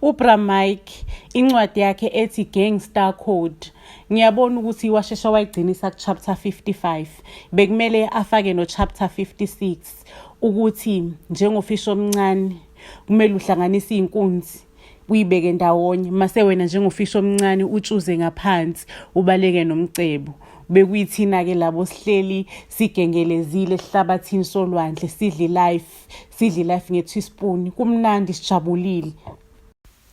UBra Mike incwadi yakhe ethi Gangster Code ngiyabona ukuthi washesha wayigcinisa ku-chapter 55 bekumele afake no-chapter 56 ukuthi njengofishi omncane kumele uhlanganise iy'nkunzi uyibeke ndawonye mase wena njengofishi omncane utshuze ngaphansi ubaleke nomcebo bekuyithina-ke labo sihleli sigengelezile esihlabathini solwandle sidle life sidle life nge-teaspoon kumnandi sijabulile.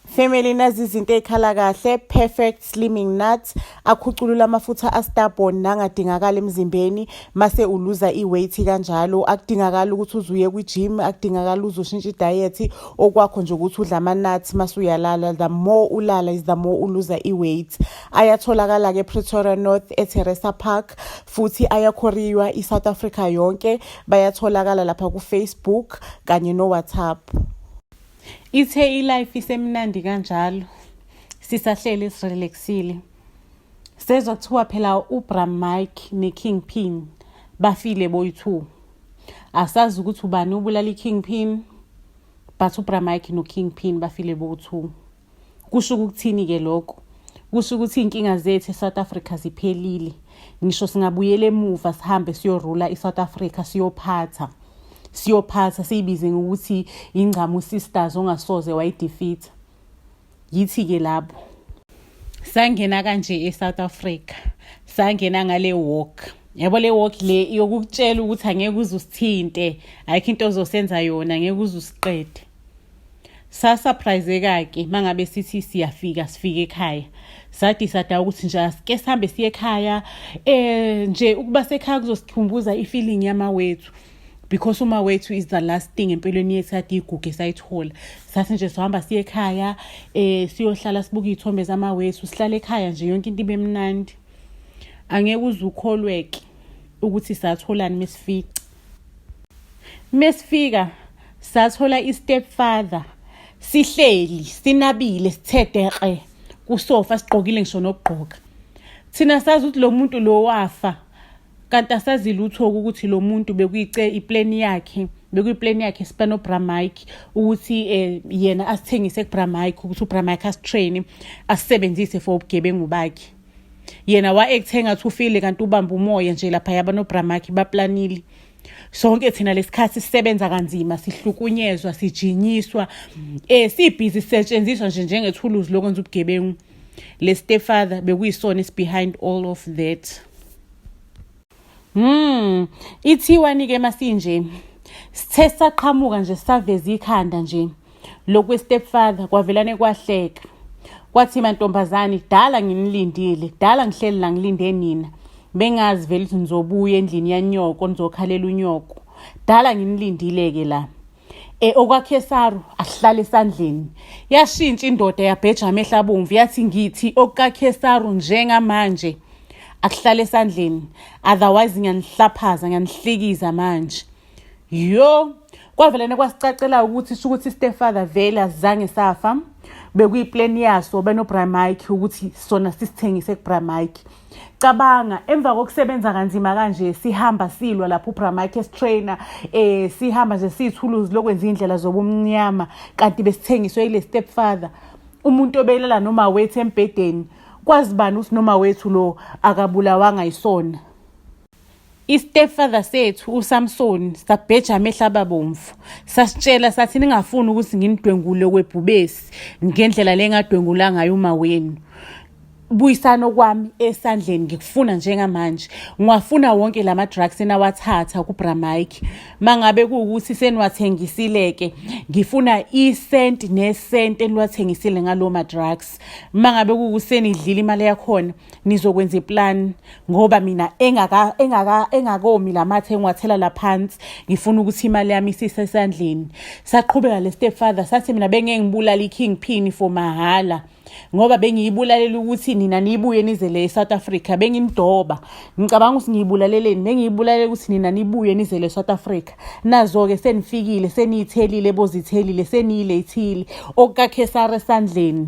Family nazi izinto ey'khala kahle perfect slimming nuts akhuculula amafutha astubborn nangadingakali emzimbeni mase uluza i-weight kanjalo akudingakali ukuthi uze uye kwi-gym akudingakali uze ushintshe i-diet okwakho nje ukuthi udla ama-nuts mase uyalala the more ulala is the more uluza i-weight ayatholakala-ke ePretoria North eTeresa Park futhi ayakhoriywa i-South Africa yonke bayatholakala lapha ku-Facebook kanye no-WhatsApp. Ithe i-life isemnandi kanjalo sisahleli sirelaxile sezwa kuthiwa phela uBra Mike ne-Kingpin bafile boyi-two asazi ukuthi ubani ubulala i-Kingpin but uBra Mike no-Kingpin bafile bowu-two. Kusho ukuthini-ke lokho? Kusho ukuthi iy'nkinga zethu e-South Africa ziphelile. Ngisho singabuyela emuva sihambe siyorula i-South Africa siyophatha. Siyophatha siyibize ngokuthi ingcamu sisters ongasoze wayidefeat. Yithi-ke labo. Sangena kanje e-South Africa. Sangena ngale walk. Yabo le walk le yokukutshela ukuthi angeke uze usithinte, ayikho into ozosenza yona, ngeke uze usiqede. Sasurpriseka-ke mangabe sithi siyafika sifike ekhaya sadecida ukuthi nje asike sihambe siye ekhaya nje ukuba sekhaya kuzosikhumbuza i-feeling yamawethu because uma wethu is the last thing empilweni yethu kade igugu esayithola. Sathi nje sohamba siye ekhaya siyohlala sibuke iy'thombe zamawethu sihlale ekhaya nje yonke into ibe mnandi. Angeke uze ukholweke ukuthi satholani mesifika. Mesifika sathola i-stepfather sihleli sinabile sithe dekre kusofa sigqokile ngisho nokugqoka. Thina sazi ukuthi lo muntu lo wafa kanti asazi lutho ukuthi lo muntu bekuyice iplan yakhe bekuyiplan yakhe siba noBra Mike ukuthi yena asithengise kuBra Mike ukuthi uBra Mike asitrain asisebenzise for ubugebengu bakhe. Yena wa-acte ngathi ufile kanti ubamba umoya nje lapha yaba noBra Mike baplanile. Sonke thina lesikhathi sisebenza kanzima sihlukunyezwa sijinyiswa sibhizi sisetshenziswa nje njengethuluzi lokwenza ubugebengu. Le stepfather bekuyisona is behind all of that. Ithiwani ke masinje sithe saqhamuka nje saveza ikhanda nje lokwe stepfather kwavelane kwahleka. Kwathi mantombazane kudala nginilindile, kudala ngihleli la ngilinde nina. Bengazi vele ukuthi nizobuya endlini yanyoko nizokhalela unyoko. Dala nginilindile ke la. OkwaKhesaru asihlale esandleni. Yashintsha indoda yabheja amehlo abomvu yathi ngithi okukaKhesaru njengamanje akuhlale esandleni otherwise ngiyanihlaphaza ngiyanihlikiza manje. Yo kwavelene kwasicacela ukuthi sho ukuthi stepfather vele azange safa bekuyiplan yaso benoBra Mike ukuthi sona sisithengise kuBra Mike. Cabanga emva kokusebenza kanzima kanje sihamba silwa lapho uBra Mike esitrainer sihamba nje siyithuluzi lokwenza indlela zobumnyama kanti besithengiswe ile stepfather umuntu obelala noma wethu embhedeni kwazi bani ukuthi noma wethu lo akabulawanga yisona. I-stepfather sethu uSamson sabheja amehlo ababomvu sasitshela sathi ningafuni ukuthi nginidwengule kwebhubesi ngendlela lengadwengula ngayo uma wenu. Buyisano kwami esandleni ngikufuna njengamanje ngiwafuna wonke lama drugs enawathatha kuBra Mike mangabe kuwukuthi seniwathengisile ke ngifuna icent necent eniwathengisile ngalo ma drugs mangabe kuwukuthi senidlile imali yakhona nizokwenza iplan ngoba mina engaka engaka engakomi lamathe engiwathela laphansi ngifuna ukuthi imali yami isisesandleni. Saqhubeka le stepfather sathi mina bengeke ngibulala i-kingpin for mahala ngoba bengiyibulalela ukuthi nina nibuye nize le eSouth Africa benginidoba ngicabanga ukuthi ngiyibulaleleni bengiyibulalela ukuthi nina nibuye nize le South Africa nazo ke senifikile seniyithelile bozithelile seniyilethile okukaKhesari esandleni.